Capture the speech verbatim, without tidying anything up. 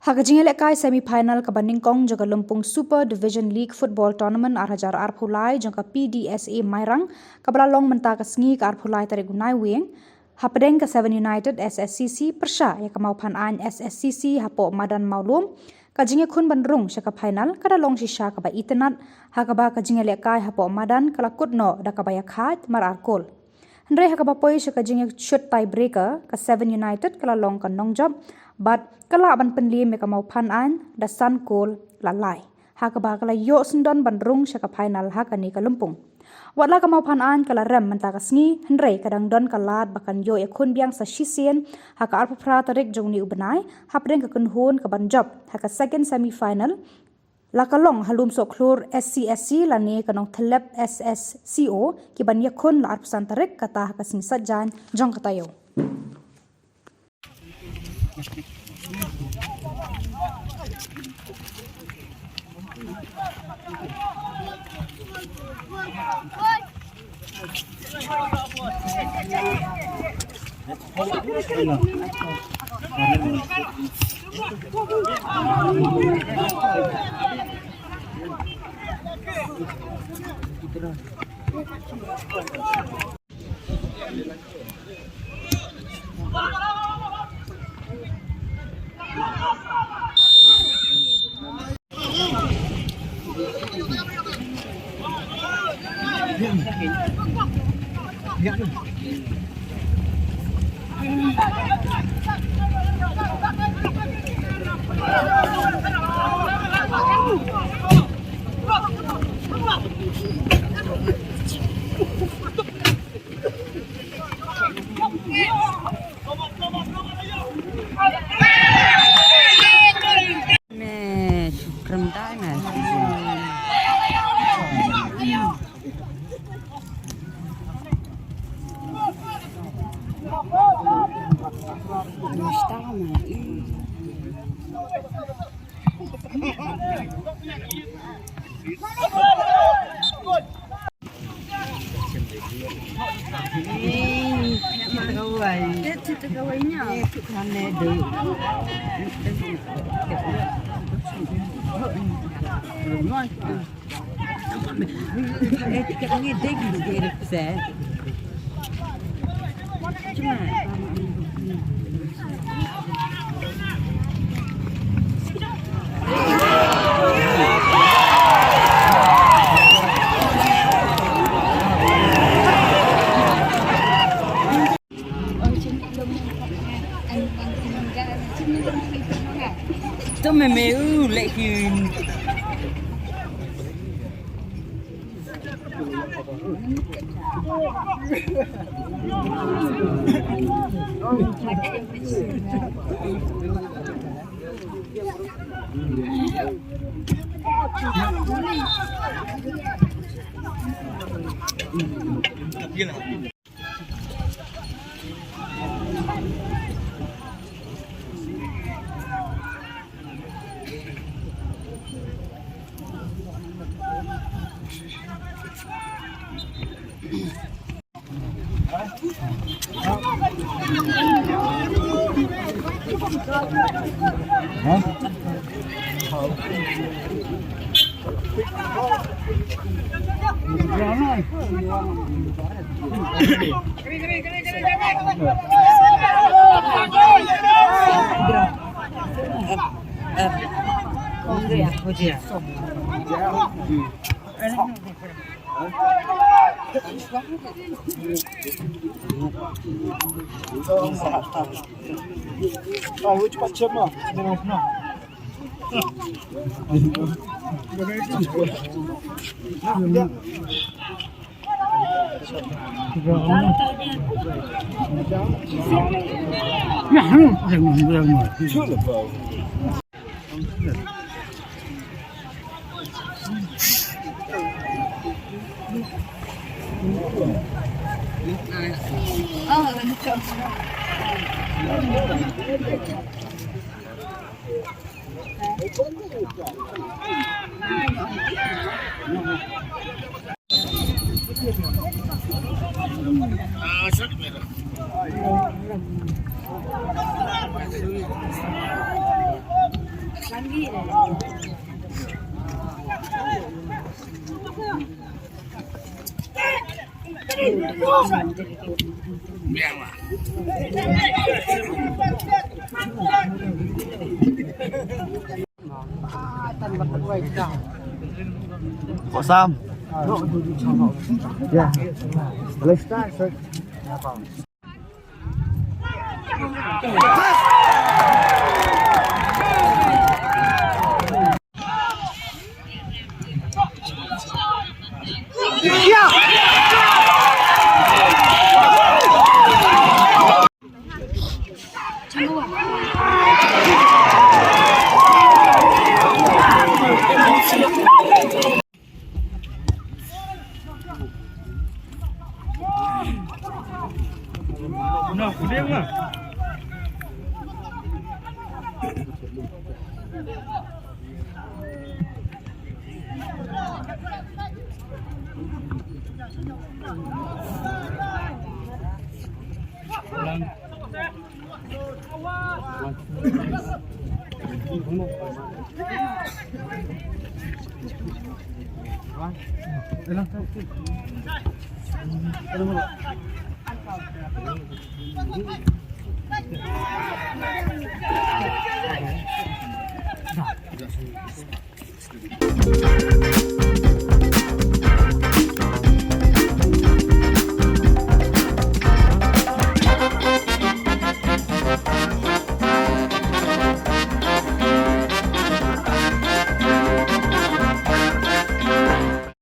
Ha ka jingïalehkai semi-final kaba nyngkong jong ka Lympung Super Division League Football Tournament ar hajar arphew lai jong ka P D S A Mairang, kaba la long mynta ka sngi ka arphew lai tarik u Naiwieng, hapdeng ka Seven United S S C C pyrshah ïa ka Mawphanaiñ S S C C hapoh madan Mawlum, ka jingïakhun ban rung sha ka final ka da long shisha kaba itynnad, ha kaba ka jingïalehkai hapoh madan ka la kut noh da kaba ïakhaid mar ar kol. Hynrei ha kaba poi sha ka jingïashut tie breaker, ka Seven United ka la long ka nongjop, bad ka lah ban pynliem ïa ka Mawphanaiñ da san kol la lai, ha kaba ka la ïoh syndon ban rung sha ka final ha kane ka lympung. Wat la ka Mawphanaiñ ka la rem mynta ka sngi, hynrei ka dang don ka lad ba kan ïoh ïakhun biang sa shisien ha ka arphew phra tarik jong une u bnai, hapdeng ka kynhun kaban jop ha ka second semi-final, la ka long ha Lumsohkhlur S C S C lane ka Nongthyllep S S C O, kiban ïakhun la arphew san tarik, kata ha ka sngi Saitjaiñ jong ka taïew. To me me u le kin. Kosam. Ya. Let's start, sir.